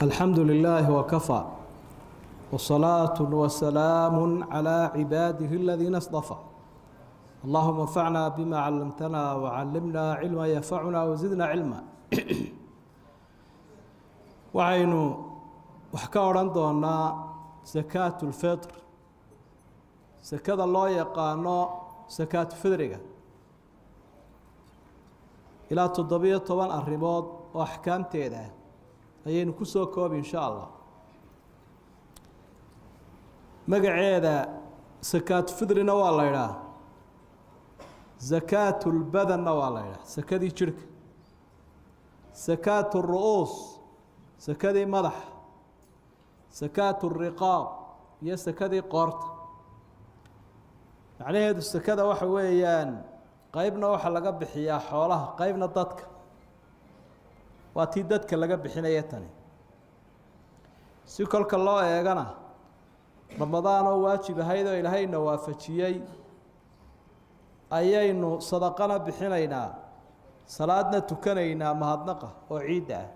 الحمد لله وكفى، وصلاة وسلام على عباده الذين اصطفى. اللهم انفعنا بما علمتنا وعلمنا علما ينفعنا وزدنا علما. Waxaynu wax ka odhan doonaa sakaatu lfitr, sakada loo yaqaano sakaatu fidriga, ilaa 17 arrimood oo axkaamteeda ah ayaynu ku soo koobi insha Allah. Magaceeda sakaatu fidrina waa la idhaah, sakaatulbadanna waa la idhaah, sakadii jidhka, sakaatu ru'uus, sakadii madaxa, sakaatu riqaab iyo sakadii qoorta. Macnaheedu sakada waxa weeyaan qeybna waxaa laga bixiyaa xoolaha, qeybna dadka. Waa tii dadka laga bixinaya tani. Si kolka loo eegana, Ramadaan oo waajib ahayd oo Ilaahayna waafajiyey ayaynu sadaqana bixinaynaa, salaadna tukanaynaa mahadnaqa oo ciidda ah.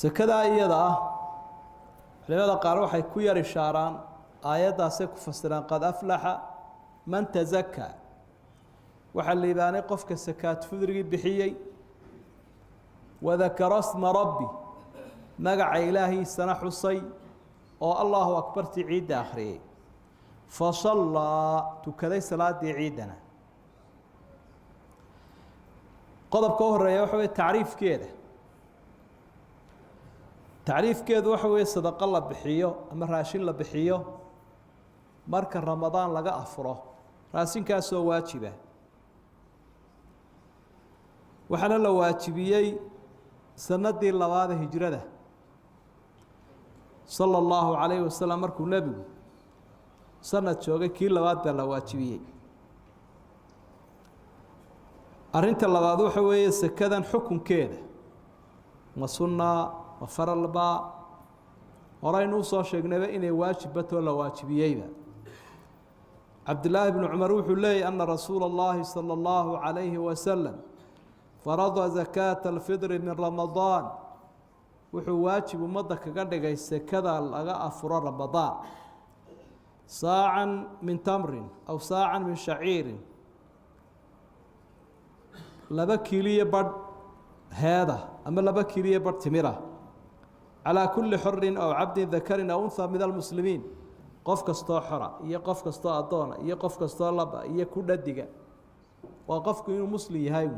Sakadaa iyada ah culimada qaar waxay ku yar ishaaraan aayaddaasay ku fasiraan: qad aflaxa man tazakaa. Waxaa liibaanay qofka sakaat fidrigii bixiyey, wadakara sma rabbi, magaca Ilaahiisana xusay oo Allahu akbartii ciidda akhriyey, fasallaa, tukaday salaadii ciiddana. Qodobka u horeeya waxa wey tacriifkeeda. Tacriifkeedu waxa weeye sadaqo la bixiyo ama raashin la bixiyo marka Ramadaan laga afuro, raashinkaasoo waajiba. Waxaana la waajibiyey sanadii labaada hijrada sala allahu calayhi wasalam. Markuu nebigu sanad joogay, kii labaad baa la waajibiyey. Arrinta labaad waxa weeye sekadan xukunkeeda: ma sunnaa, ma faralbaa? Horaynu usoo sheegnayba inay waajibbatoo la waajibiyeyba. Cabdillaahi bnu Cumar wuxuu leeyay ana rasuula اllahi salى اllahu calayhi wasalam farada zakaata alfidri min Ramadaan. Wuxuu waajib ummadda kaga dhigay sekada laga afuro Ramadaan, saacan min tamrin aw saacan min shaciirin, 2 kiiliyo badh heeda ama 2 kiiliyo badh timira, calaa kulli xorin aw cabdin dakarin aw unha min almuslimiin. Qof kastoo xora iyo qof kastoo addoona iyo qof kastoo laba iyo ku dhadiga, waa qofku inuu muslim yahay.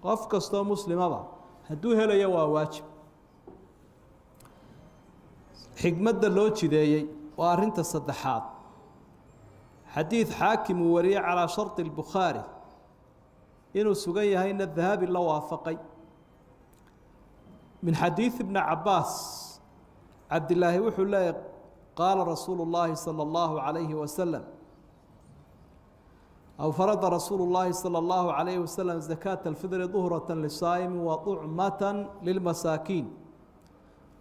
Qof kastoo muslimaba hadduu helayo waa waajib. Xikmadda loo jideeyey waa arrinta saddexaad. Xadiid Xaakim uu wariyey calaa sharطi اlbukhaari inuu sugan yahayna Dahabi la waafaqay, min xadiidi bni Cabaas, Cabdilaahi wuxuu leeyahy: qaala rasuulu اllaahi salى اllahu عalayhi wasalam, aw farada rasuulu اllaahi salى اllahu عalayhi wasalam zakaata alfidri duhrata lisaa'imi wa ducmata lilmasaakiin.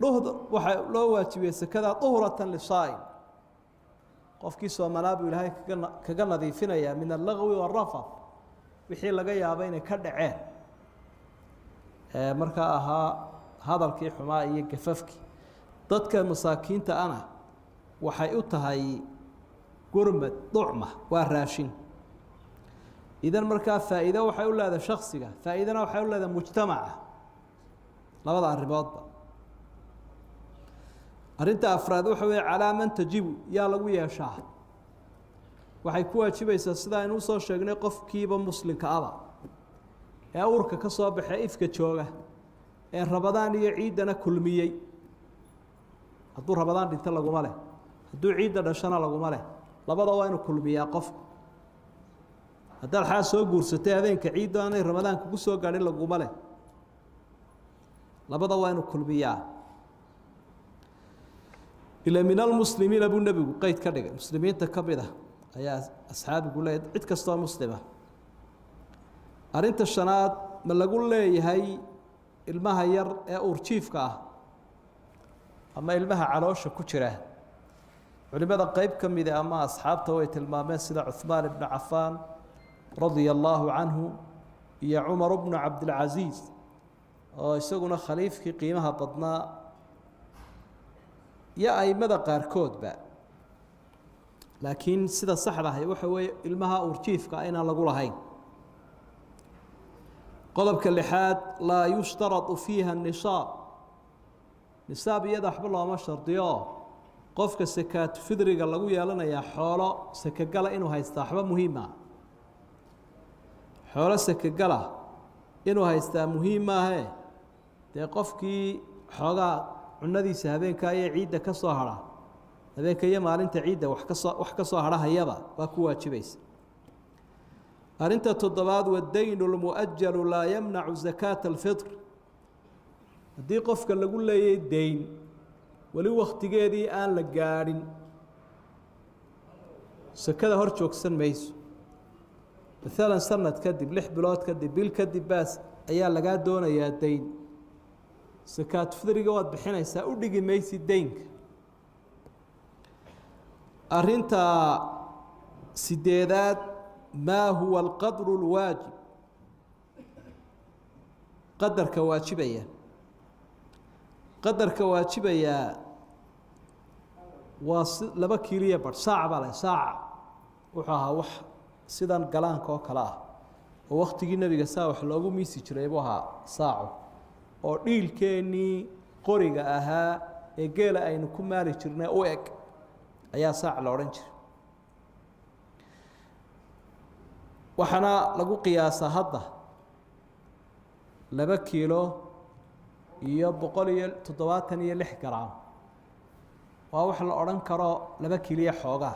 Waxaa loo waajibiyey sekada duhrata lisaa'im, qofkii soomanaa buu Ilaahay kaga nadiifinayaa min allagwi wاrafath, wixii laga yaabo inay ka dhaceen markaa ahaa hadalkii xumaa iyo gafafkii. Dadka masaakiinta ana waxay u tahay gurmad, ducma waa raashin. Idan markaa faa'iido waxay u leedahay shaksiga, faa'iidana waxay u leedahay mujtamaca, labada arrimoodba. Arrinta afraad waxa weeye calaa man tajibu, yaa lagu yeeshaa? Waxay ku waajibaysaa, sida aynu usoo sheegnay, qofkiiba muslimka aba ee uurka ka soo baxee ifka jooga ee Ramadaan iyo ciiddana kulmiyey. Hadduu Ramadaan dhinto laguma leh, hadduu ciidda dhashana laguma leh. Labada waa inuu kulmiyaa qofku. Haddaad xaas soo guursatay habeenka ciidda aanay Ramadaan kugu soo gaadhin, laguma leh. Labada waa inuu kulmiyaa. Ila min almuslimiina buu nebigu qeyd ka dhigay, muslimiinta ka mid ah ayaa asxaabigu leeyahy, cid kastoo muslima. Arrinta shanaad: ma lagu leeyahay ilmaha yar ee uurjiifka ah ama ilmaha caloosha ku jira? Culimada qeyb ka mida ama asxaabta way tilmaameen, sida Cuثmaan ibnu Cafaan radia allaahu canhu iyo Cumar bnu Cabdilcasiis. Oo isaguna khaliifkii qiimaha badnaa iyo aimada qaarkoodba. Laakiin sida saxda ahi waxa weeye ilmaha uurjiifka inaan lagu lahayn. Qodobka lixaad, laa yushtarau fiiha nisaab. Nisaab iyada waxba looma shardiyo. Qofka sakaatu fidriga lagu yeelanayaa xoolo sakagala inuu haystaa waxba muhiim maaha. Xoolo sakagala inuu haystaa muhiim maahe. Dee qofkii xoogaa cunadiisa habeenkaa iyo ciidda ka soo hadha, habeenka iyo maalinta ciidda wax kasoo wax ka soo hadhahayaba, waa ku waajibaysa. Arrinta toddobaad, wadaynu lmuajalu laa yamnacu zakaata alfitr. Haddii qofka lagu leeyay deyn weli wakhtigeedii aan la gaadhin, sakada hor joogsan mayso. Maalan sanad kadib, 6 bilood kadib, bil kadib baas ayaa lagaa doonayaa deyn. Sakaat fidriga waad bixinaysaa, u dhigi maysid deynka. Arrinta sideedaad, maa huwa alqadru اlwaajib? Qadarka waajibaya, qadarka waajibayaa waa si 2 kiiliya badh. Saac baa le. Saac wuxuu ahaa wax sidan galaanka oo kale ah, oo waktigii nebiga saa wax loogu miisi jiray buu ahaa saacu, oo dhiilkeennii qoriga ahaa ee geela aynu ku maali jirnay u eg ayaa saac la odhan jiray. Waxaana lagu qiyaasaa hadda 2 kiilo iyo 176 garaam. Waa wax la odhan karo 2 kiiliyo xoogaa,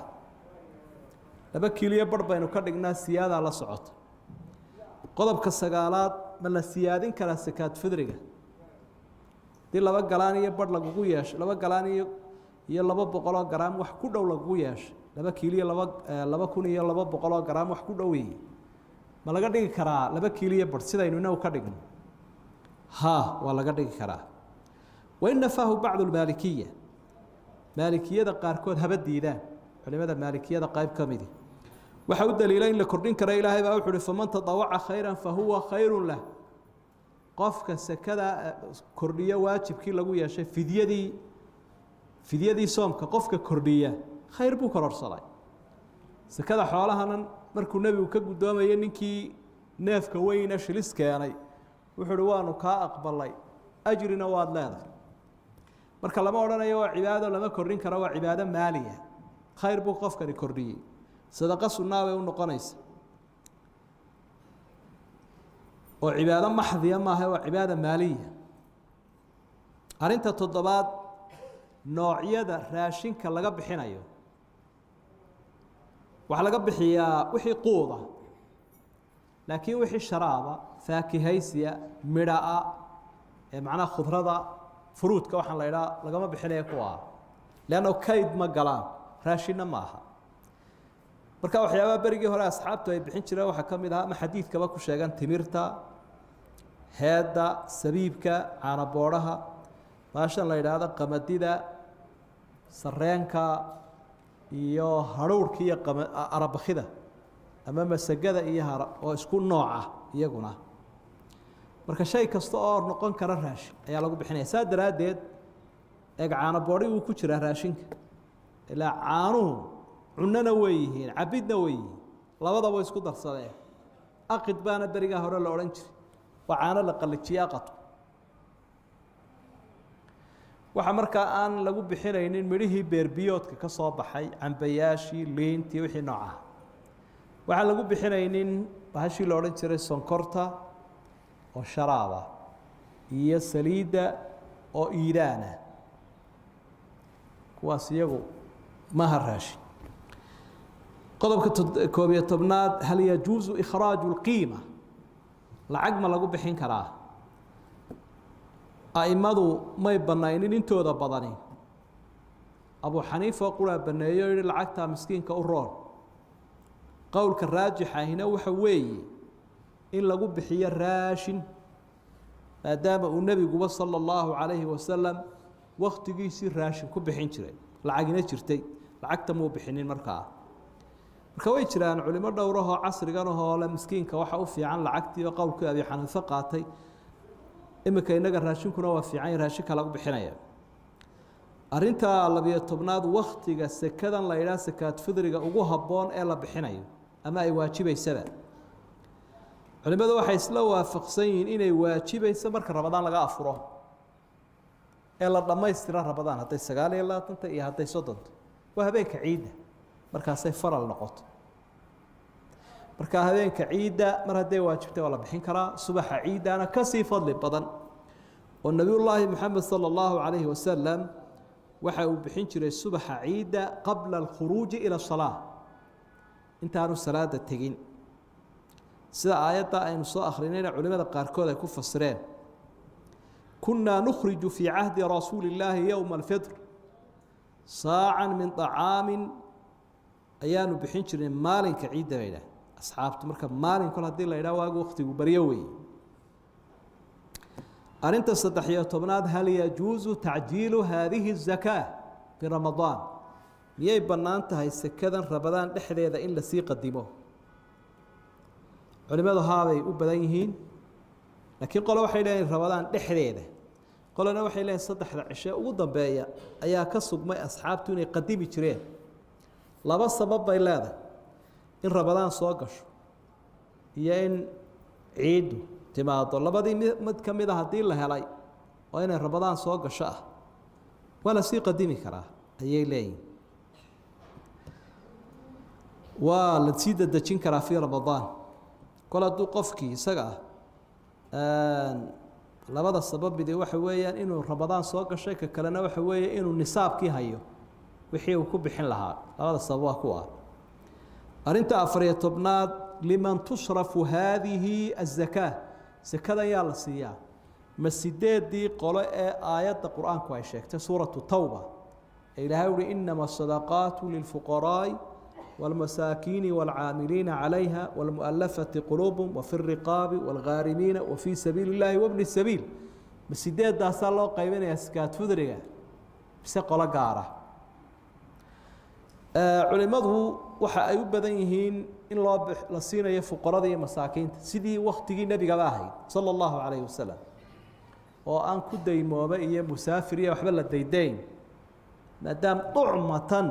2 kiiliyo barh baynu ka dhignaa, siyaadaa la socota. Qodobka sagaalaad, ma la siyaadin karaa sakaad fidriga? Haddii 2 galaan iyo barh lagugu yeesho, 2 galaan iyo 200 garaam wax ku dhow lagugu yeesho, 2 kiiliyo laba 2200 garaam wax ku dhow weeye, ma laga dhigi karaa 2 kiiliyo barh sidaynu inagu ka dhigno? Ha, waa laga dhigi karaa. Wain nafaahu bacdu lmaalikiya, maalikiyada qaarkood haba diidaan. Culimada maalikiyada qayb ka midi waxa u daliila in la kordhin kara. Ilaahay baa wuxu uhi: "Faman tadawaca khayra fahuwa khayru lah." Qofka sekada kordhiya, waajibkii lagu yeeshay, fidyadii soomka qofka kordhiya, khayr buu kororsaday. Sekada xoolahana markuu nebigu ka guddoomayay ninkii neefka weyne shilis keenay, wuxuu uhi: "Waanu kaa aqbalay, ajrina waad leedahay." Marka lama odhanayo waa cibaado lama kordhin karo. Waa cibaado maaliya, khayr buu qofkani kordhiyey, sadaqo sunnaa bay u noqonaysa, oo cibaado maxdiya maaha, waa cibaada maaliya. Arrinta toddobaad, noocyada raashinka laga bixinayo. Waxaa laga bixiyaa wixii quuda, laakiin wixii sharaaba, faakihaysiya, midhaa ee macnaha khudrada, furuudka waxaan la idhaha, lagama bixinaya kuwaa, leanno kayd ma galaan, raashinna ma aha. Marka waxyaabaha berigii hore asxaabtu ay bixin jireen waxaa ka mid ahaa, ama xadiidkaba ku sheegan, timirta, heedda, sabiibka, caanaboodhaha, baashan la yidhaahdo qamadida, sareenka iyo hadhuurhka iyo arabakida ama masagada iyo oo isku nooca iyaguna. Marka shay kasta oo noqon kara raashin ayaa lagu bixinaya. Saa daraaddeed eeg, caanaboodhi wuu ku jiraa raashinka, ilaa caanuhu cunona way yihiin, cabidna way yihiin, labadaba isku darsadeen. Aqid baana berigaa hore la odhan jiray, waa caano la qallijiyey aqadku. Waxa markaa aan lagu bixinaynin midhihii beerbiyoodka ka soo baxay, cambayaashii, liintii, wixii noocaha. Waxaan lagu bixinaynin bahashii la odhan jiray sonkorta oo sharaaba iyo saliidda oo iidaana. Kuwaas iyagu maha raashin. Qodobka 11aad, hal yajuusu ikhraaju اlqiima? Lacag ma lagu bixin karaa? Aimadu may banaynin intooda badani. Abu Xaniifa oo quraa baneeyo, yihi lacagtaa miskiinka u roon. Qowlka raajix ahina waxa weeye in lagu bixiyo raashin, maadaama uu nebiguba sala allahu calayhi wasalam waktigiisii raashin ku bixin jiray, lacagina jirtay, lacagta muu bixinin markaa. Marka way jiraan culimo dhowrahoo casrigan ahoo le miskiinka waxa u fiican lacagtii, oo qowlkii Abi Xaniife qaatay. Iminka innaga raashinkuna waa fiican, raashinka lagu bixinaya. Arrinta 12aad, waktiga sekadan la idhaha sakaat fidriga ugu habboon ee la bixinayo ama ay waajibaysaba, culimadu waxay isla waafaqsan yihiin inay waajibayso marka Ramadaan laga afuro ee la dhammaystira Ramadaan, hadday 29ta iyo hadday 30ta, waa habeenka ciidda, markaasay faral noqoto. Marka habeenka ciidda mar hadday waajibtay waa la bixin karaa, subaxa ciiddana kasii fadli badan, oo Nebiyullaahi Moxamed sala allahu calayhi wasalam waxa uu bixin jiray subaxa ciidda qabla alkhuruuji ila asalaa, intaanu salaada tegin, sida aayadda aynu soo akhrinayna culimada qaarkood ay ku fasireen: "Kunaa nukhriju fii cahdi rasuuli illaahi yowma alfitr saacan min طacaamin." Ayaanu bixin jirnay maalinka ciidda, bay idhaah asxaabtu. Marka maalin kol haddii la idhaha, waagu waktigu baryo weeye. Arrinta 13aad, hal yajuusu tacjiilu haadihi الzakaa fi Ramadaan? Miyay bannaan tahay sekadan Ramadaan dhexdeeda in lasii qadimo? Culimadu haabay u badan yihiin, laakiin qole waxay leeyihin Ramadaan dhexdeeda, qolena waxay leeyihin saddexda cishe ugu dambeeya ayaa ka sugmay asxaabtu inay qadimi jireen. Laba sabab bay leedahay: in Ramadaan soo gasho iyo in ciiddu timaado. Labadii mid ka mid a haddii la helay oo inay Ramadaan soo gasho ah, waa lasii qadimi karaa ayay leeyihin, waa la sii dedejin karaa fii Ramadaan kol hadduu qofkii isaga ah. Labada sabab midi waxa weeyaan inuu Ramadaan soo gashay, ka kalena waxa weeye inuu nisaabkii hayo wixii uu ku bixin lahaa. Labada sabab waa kuwa. Arrinta 14aad, liman tusrafu haadihi azakaa? Sekadan yaa la siiyaa? Ma sideedii qolo ee aayadda Qur-aanku ay sheegtay, Suuratu Tawba, ee Ilaahay uhi: "Inama asadaqaatu lilfuqaraa'i wاlmasaakiini wاlcaamiliina calayha wاlmualafati quluubum wafi الriqaabi wاlghaarimiina wafii sabiili اllahi wabni sabiil"? Ma sideedaasaa loo qaybinayaa sakaat fidriga mise qolo gaara? Culimadu waxa ay u badan yihiin in loo la siinayo fuqarada iyo masaakiinta, sidii waktigii nebigaba ahayd sala allahu calayhi wasalam, oo aan ku daymoobe iyo musaafir iyo waxba la daydayn, maadaam "tucmatan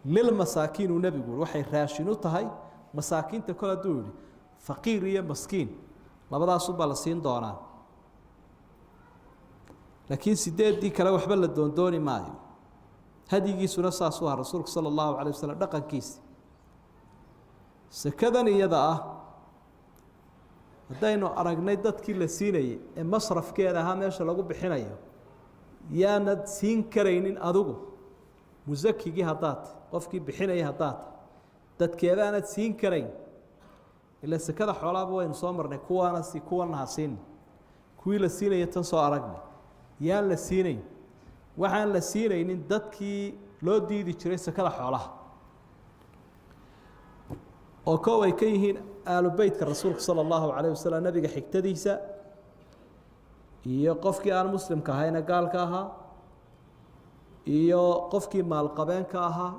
lilmasaakiin" uu nebigu yihi, waxay raashin u tahay masaakiinta. Kol hadduu yihi faqiir iyo maskiin, labadaasubaa la siin doonaa, laakiin sideeddii kale waxba la doondooni maayo. Hadyigiisuna saasuu ahaa rasuulku sala allahu alay wasalam, dhaqankiisi. Sekadan iyada ah haddaynu aragnay dadkii la siinayay ee masrafkeeda ahaa, meesha lagu bixinayo, yaanad siin karaynin adigu musakigii haddaad tahy, qofkii bixinaya haddaad tahy, dadkeedaanad siin karayn? Ila sekada xoolaaba waynu soo marnay, kuwaana si kuwana ha siin, kuwii la siinaya tan soo aragnay. Yaan la siinayn? Waxaan la siinaynin dadkii loo diidi jiray sekada xoolaha, oo kow ay ka yihiin aalu beytka rasuulka sala allahu calayh wasalam, nebiga xigtadiisa, iyo qofkii aan muslimka ahayna gaalka ahaa, iyo qofkii maalqabeenka ahaa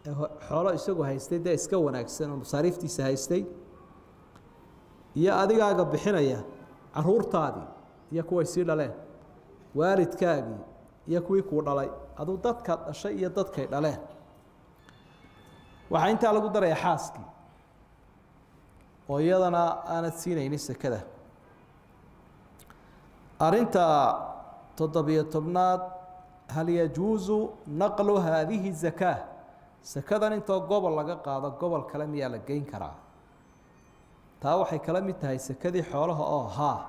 ee xoolo isagu haystay, dee iska wanaagsan oo masaariiftiisa haystay, iyo adigaaga bixinaya caruurtaadii iyo kuway sii dhaleen, waalidkaagii iyo kuwii kuu dhalay, aduu dadkaad dhashay iyo dadkay dhaleen. Waxaa intaa lagu daraya xaaskii, oo iyadana aanad siinaynin sekada. Arrinta 17aad, hal yajuusu naqlu haadihi zakaa? Sekadan intoo gobol laga qaado gobol kale miyaa la geyn karaa? Taa waxay kala mid tahay sekadii xoolaha oo haa,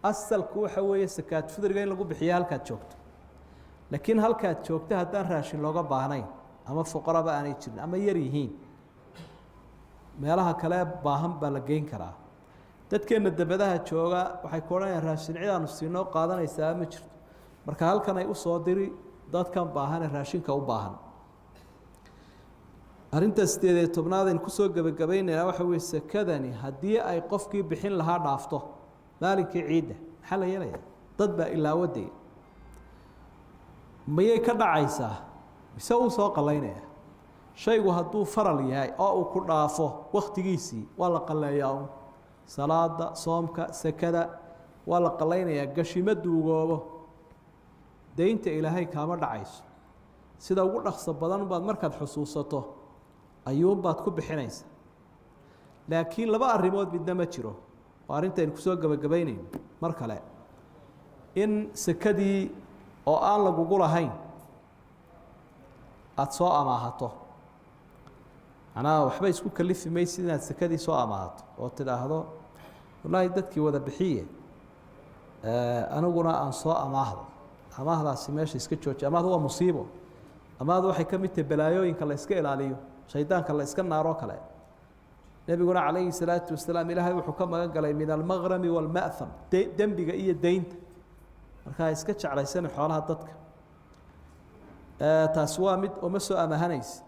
asalku waxa weeye sakaat fidriga in lagu bixiyo halkaad joogto, laakiin halkaad joogto haddaan raashin looga baahnayn ama fuqaraba aanay jirin ama yar yihiin, meelaha kale baahan baa la geyn karaa. Dadkeenna debadaha jooga waxay ku odhanayaan: "Raashin cid aanu siinoo qaadanaysaa ma jirto." Marka halkan ay usoo diri dadkan baahane raashinka u baahan. Arrinta 18aad aynu kusoo gebagabaynaynaa waxa weye: sekadani haddii ay qofkii bixin lahaa dhaafto maalinkii ciidda, maxaa la yeelaya? Dad baa ilaawaday, mayay ka dhacaysaa mise uu soo qalaynaya? Shaygu hadduu faral yahay oo uu ku dhaafo waktigiisii, waa la qaleeyaa un. Salaada, soomka, sekada. Waa la qalaynayaa, gashimo duugoobo, deynta Ilaahay kaama dhacayso. Sida ugu dhaqso badan baad markaad xusuusato ayuunbaad ku bixinaysa. Laakiin laba arrimood midna ma jiro oo arrintaynu kusoo gebagabaynayno mar kale: in sekadii oo aan lagugu lahayn aada soo amaahato, macnaha waxba isku kalifi maysid inaad sekadii soo amaahato oo tidhaahdo wallaahi dadkii wada bixiye, aniguna aan soo amaahdo. Amaahdaasi meesha iska jooji. Amaahdu waa musiibo. Amaahdu waxay ka mid tahay balaayooyinka la iska ilaaliyo, shaydaanka la iska naaroo kale. Nebiguna calayhi salaatu wasalaam Ilaahay wuxuu ka magan galay min almaqrami waalma'ham, dembiga iyo deynta. Markaa iska jeclaysana xoolaha dadka. Taasi waa mid oma soo amahanaysa.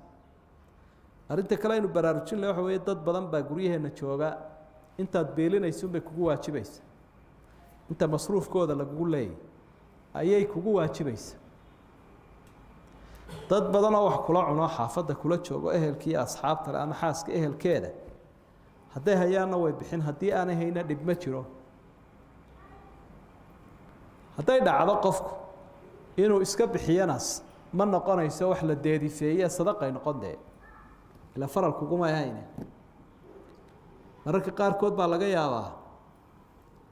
Arrinta kale aynu baraarujin leh waxa weeye, dad badan baa guryaheenna jooga, intaad beelinaysa unbay kugu waajibaysa, inta masruufkooda lagugu leeyay ayay kugu waajibaysa. Dad badanoo wax kula cuno, xaafadda kula joogo, ehelkii asxaabta le ama xaaska ehelkeeda, hadday hayaanna way bixin, haddii aanay hayna dhib ma jiro. Hadday dhacdo qofku inuu iska bixiyanas, ma noqonayso wax la deedifeeye, sadaqay noqon dee, ila faral kuguma ahayne. Mararka qaarkood baa laga yaabaa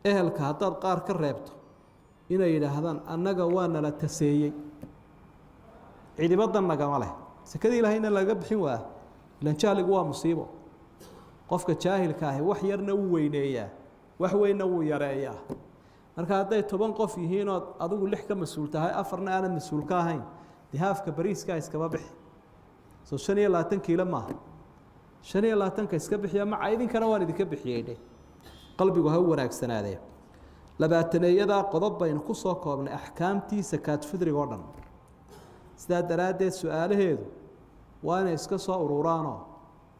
ehelka haddaad qaar ka reebto inay yidhaahdaan annaga waa nala taseeyey, cidibadan nagama leh, sekadii Ilaahayna laga bixin waa. Ilan jahligu waa musiibo. Qofka jaahilka ahi wax yarna wuu weyneeyaa, wax weynna wuu yareeyaa. Marka hadday 10 qof yihiin ood adigu lix ka mas-uul tahay, afarna aanad mas-uul ka ahayn, dee haafka bariiskaa iskaba bixi. Soo 25 kiilo maaha? 25-ka iska bixiya, maca idinkana waan idinka bixiyey dheh. Qalbigu ha u wanaagsanaadee. Labaataneeyadaa qodob baynu ku soo koobnay axkaamtii sakaat fidriga oo dhan. Sidaa daraaddeed su-aalaheedu waa inay iska soo ururaanoo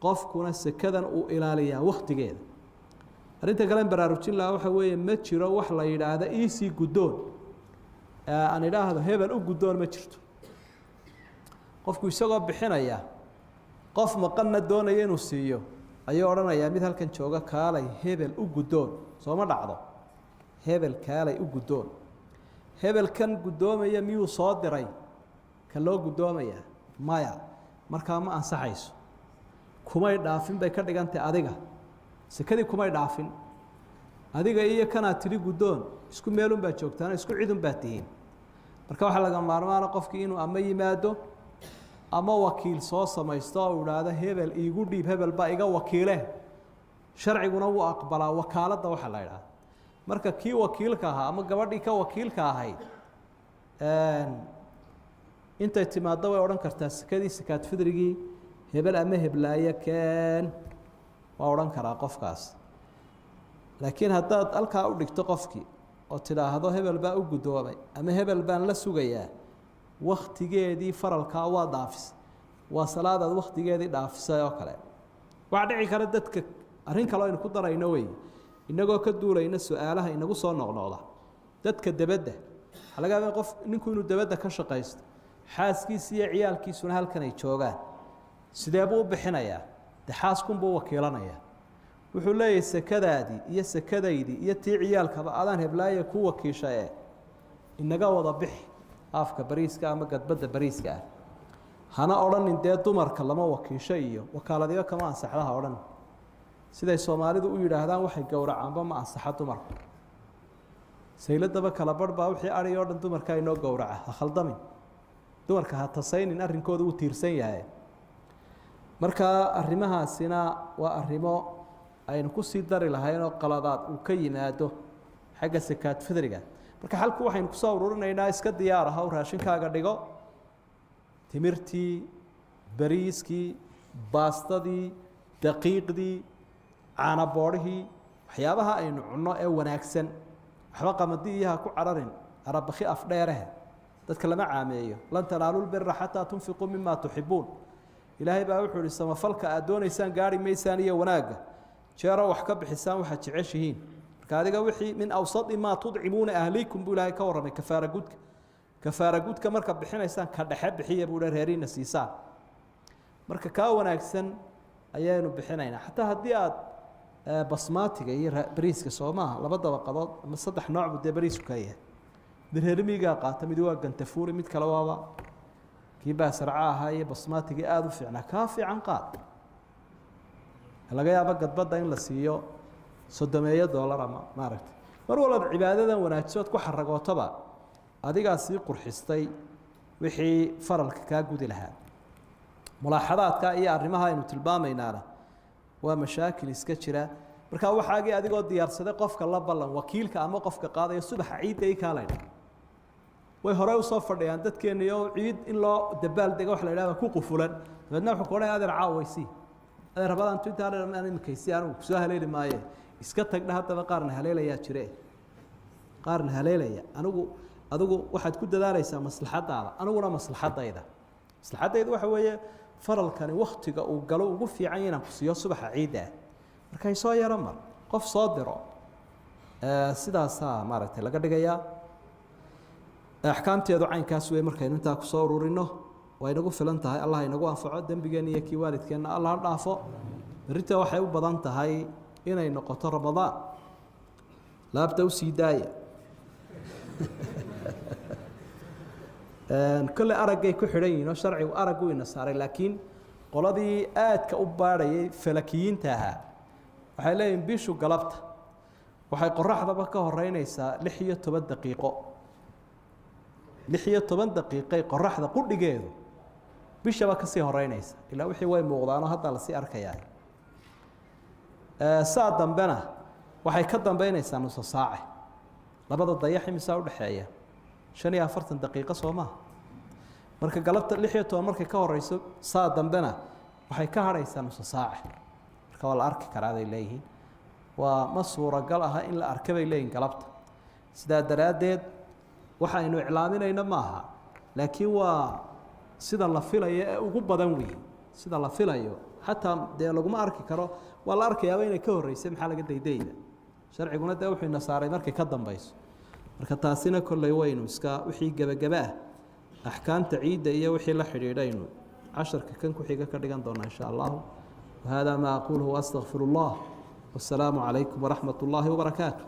qofkuna sekadan uu ilaaliyaa wakhtigeeda. Arrinta kalen baraarujin lahaa waxa weeye, ma jiro wax la yidhaahda iisii guddoon, aan idhaahdo hebel u guddoon, ma jirto. Qofku isagoo bixinaya, qof maqanna doonaya inuu siiyo, ayuu odhanayaa mid halkan jooga: "Kaalay hebel u guddoon." Sooma dhacdo? "Hebel kaalay u guddoon." Hebelkan guddoomaya miyuu soo diray ka loo guddoomayaa? Maya. Markaa ma ansaxayso, kumay dhaafin bay ka dhigantay. Adiga sekadii kumay dhaafin. Adiga iyo kanaad tidhi guddoon isku meelun baad joogtaan, isku cidun baad tihiin. Marka waxaa laga maarmaana qofkii inuu ama yimaado ama wakiil soo samaysto oo idhaahdo hebel iigu dhiib, hebel baa iga wakiile. Sharciguna wuu aqbalaa wakaaladda waxaa la idhaahda. Marka kii wakiilka ahaa ama gabadhii ka wakiilka ahayd intay timaaddo way odhan kartaa: "Sekadii sakaat fidrigii hebel ama heblaaye keen." Waa odhan karaa qofkaas. Laakiin haddaad halkaa u dhigto qofkii oo tidhaahdo hebel baa u guddoomay ama hebel baan la sugayaa, waktigeedii faralkaa waa dhaafisay, waa salaadaad waktigeedii dhaafisay oo kale. Waxaa dhici kara dadka arrin kaleo aynu ku darayno wey, inagoo ka duulayna su-aalaha inagu soo noqnoqda, dadka debedda. Waxaa laga yaaba qof ninku inuu debedda ka shaqaysto, xaaskiisi iyo ciyaalkiisuna halkan ay joogaan. Sidee buu u bixinayaa? De xaaskunbuu wakiilanayaa. Wuxuu leeyahay: "Sekadaadii iyo sekadaydii iyo tii ciyaalkaba adaan heblaaye ku wakiisha ee inaga wada bixi afka bariiska ama gadbadda bariiska ah." Hana odhanin dee dumarka lama wakiisho iyo wakaaladiyo kama ansaxda ha odhan. Siday Soomaalidu u yidhaahdaan, waxay gowracaanba ma ansaxa dumarku. Sayladaba kala barh baa wixii adhi oo dhan dumarkaa inoo gowraca. Ha khaldamin dumarka, ha tasaynin, arrinkooda uu tiirsan yahay. Marka arrimahaasina waa arrimo aynu kusii dari lahayn oo qaladaad uu ka yimaado xagga sakaat fidriga. Marka xalku waxaynu kusoo ururinaynaa: iska diyaar ahaw, raashinkaaga dhigo, timirtii, bariiskii, baastadii, daqiiqdii, caanaboodhihii, waxyaabaha aynu cunno ee wanaagsan. Waxba qamadi iyo ha ku cararin, arabakhi afdheerehe. Dadka lama caameeyo. Lan tanaalu lbira xataa tunfiquu mima tuxibuun. Ilaahay baa wuxuu ihi: samafalka aad doonaysaan gaari maysaan iyo wanaagga jeero wax ka bixisaan waxaad jeceshihiin. Marka adiga wixii min awsadi maa tudcimuuna ahlikum buu Ilaahay ka warramay. Kafaara gudka, kafaara gudka marka bixinaysaan, ka dhexe bixiya buu reeriina siisaan. Marka kaa wanaagsan ayaynu bixinaynaa, xataa haddii aad Basmaatiga iyo bariiska soo maaha laba dabaqadood ama saddex nooc buu dee bariisku ka yahay. Mid reermiigaa qaata, mid waa gantafuuri, mid kale waaba kii baasarca ahaa iyo basmaatigii aada u fiicnaa. Kaa fiican qaad. Laga yaabo gadbadda in la siiyo $30 ama maaragtay. Mar walbaad cibaadadan wanaajisood ku xaragootaba, adigaa sii qurxistay wixii faralka kaa gudi lahaa. Mulaaxadaadka iyo arrimaha aynu tilmaamaynaana waa mashaakil iska jira. Markaa waxaagii adigoo diyaarsaday, qofka la ballan, wakiilka ama qofka qaadaya subaxa ciidda i kaalaydha. Way horey usoo fadhiyaan dadkeeniyo ciid in loo dabaal dego waxa la yidhahda ku qufulan. Dabeedna wuxuu ku odhanaya: "Adeer, caawaysi, adeer, rabadaan intaan aan imikaysi, anigu kusoo haleeli maaye, iska tagdha." Haddaba qaarna haleelayaa jire, qaarna haleelaya. Anigu adigu waxaad ku dadaalaysaa maslaxadaada, aniguna maslaxadayda. Maslaxaddayda waxa weeye faralkani waktiga uu galo ugu fiican inaan ku siiyo subaxa ciidda ah. Markay soo yaro mar qof soo diro, sidaasaa maaragtay laga dhigayaa. Axkaamteedu caynkaas wey. Markaynu intaa kusoo ururino, waa inagu filan tahay. Allah inagu anfaco, dembigeenna iyo kii waalidkeenna Allah ha dhaafo. Berrita waxay u badan tahay inay noqoto Ramadaan. Laabta usii daaya. Kolley araggay ku xidhan yihiin oo sharcigu araggu ina saaray, laakiin qoladii aadka u baadhayay falakiyiinta ahaa waxay leeyihin bishu galabta waxay qoraxdaba ka horeynaysaa 16 daqiiqo. 16 daqiiqay qoraxda qudhigeedu bishaba kasii horeynaysa, ilaa wixii way muuqdaanoo hadda lasii arkayaa. Saa dambena waxay ka dambeynaysaa nuso saace. Labada dayax imisaa udhexeeya? 45 daqiiqo soo maha? Marka galabta 16 markay ka horeyso, saa dambena waxay ka hadhaysaa nuso saace. Marka waa la arki karaa bay leeyihiin. Waa ma suuragal aha in la arka bay leeyihin galabta. Sidaa daraaddeed waxaynu iclaaminayno maaha, laakiin waa sida la filayo ee ugu badan weyi. Sida la filayo xataa dee laguma arki karo, waa la arkayaaba inay ka horreysay. Maxaa laga daydayda? Sharciguna dee wuxuu ina saaray markay ka dambayso. Marka taasina kolley waynu iska wixii gebagebe ah, axkaamta ciidda iyo wixii la xidhiidhaynu casharka kan ku xiga ka dhigan doonaa, insha allahu. Wahada maa aquluhu astaqfir اllah. Wasalaamu calaykum waraxmat اllahi wabarakaatu.